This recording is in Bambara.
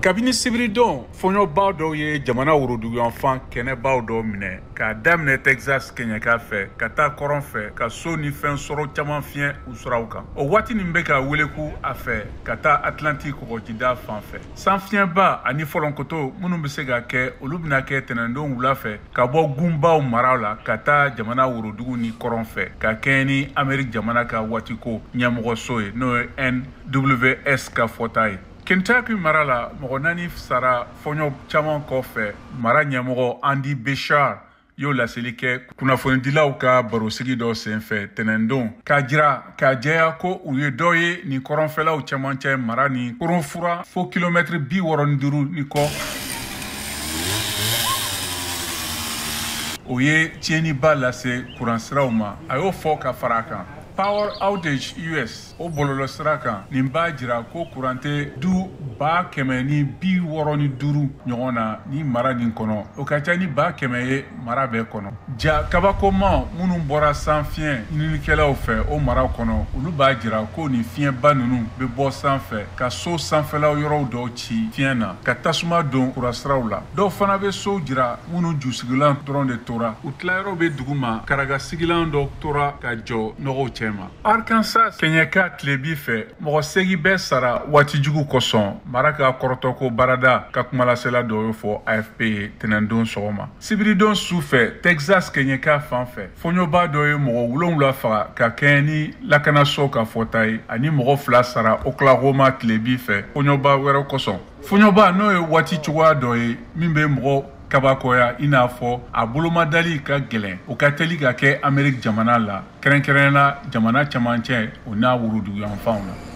Kabini sibiridon, fɔɲɔbaw dɔw ye jamana woroduguyanfan kɛnɛbaw dɔw minɛ k'a daminɛ Texas kɛɲɛka fɛ ka taa kɔrɔn fɛ, ka so ni fɛn sɔrɔ caman fiɲɛ u siraw kan. O waati nin bɛ ka weleku a fɛ ka taa Atlantique kɔgɔjida fan fɛ. Sanfiɲɛba ani fɔlɔnkoto minnu bɛ se ka kɛ, olu bɛna kɛ tɛnɛndon wula fɛ ka bɔ gunbaw maraw la ka taa jamana worodugu ni kɔrɔn fɛ, ka kɛɲɛ ni Amérique jamana ka waatiko ɲɛmɔgɔso ye, n'o ye NWS ka fɔta ye. Kentucky mara la, mɔgɔ 4 sara fɔɲɔ caman kɔfɛ. Mara ɲɛmɔgɔ Andy Beshear y'o laseli kɛ kunnafonidilaw ka barosigi dɔ senfɛ tɛnɛndon, k'a jira k'a jɛya ko u ye dɔ ye nin kɔrɔnfɛlaw cɛmancɛ mara ni koronfura fo kilomɛtiri 65 ni kɔ. O ye tiɲɛniba lase kuransiraw ma, a y'o fɔ ka fara a kan. Power Outage US o bɔlɔlɔsira kan, nin b'a jira ko kuran tɛ du 165 ɲɔgɔn na ni mara nin kɔnɔ. O ka ca ni 100 000 ye mara bɛɛ kɔnɔ. Ja kabakoma minnu bɔra sanfiɲɛ ɲininikɛlaw fɛ o mara kɔnɔ, olu b'a jira ko nin fiɲɛba ninnu bɛ bɔ sanfɛ ka so sanfɛlaw yɔrɔw dɔw ci fiɲɛ na, ka tasuma don kuransiraw la. Dɔw fana bɛ sow jira minnu jusigilan dɔrɔn de tora, u tilayɔrɔ bɛ duguma, karagasigilan dɔ tora ka jɔ nɔgɔw cɛma. Arkansas kɛɲɛka tilebi fɛ, mɔgɔ 8 bɛɛ sara waati jugu kosɔn, mara ka kɔrɔtɔko baarada ka kumalasela dɔw y'o fɔ AFP ye tɛnɛndon sɔgɔma. Sibiridon su fɛ, Texas kɛɲɛka fan fɛ, fɔɲɔba dɔ ye mɔgɔ 7 faga ka kɛɲɛ ni lakanaso ka fɔta ye, ani mɔgɔ 2 sara Oklahoma tilebi fɛ fɔɲɔba wɛrɛ kosɔn. Fɔɲɔba, n'o ye waati cogoya dɔ ye min bɛ mɔgɔ kabakoya, i n'a fɔ a bolomadali ka gɛlɛn, o ka teli ka kɛ Amérique jamana la, kɛrɛnkɛrɛnnenya la jamana cɛmancɛ o n'a woroduguyanfanw la.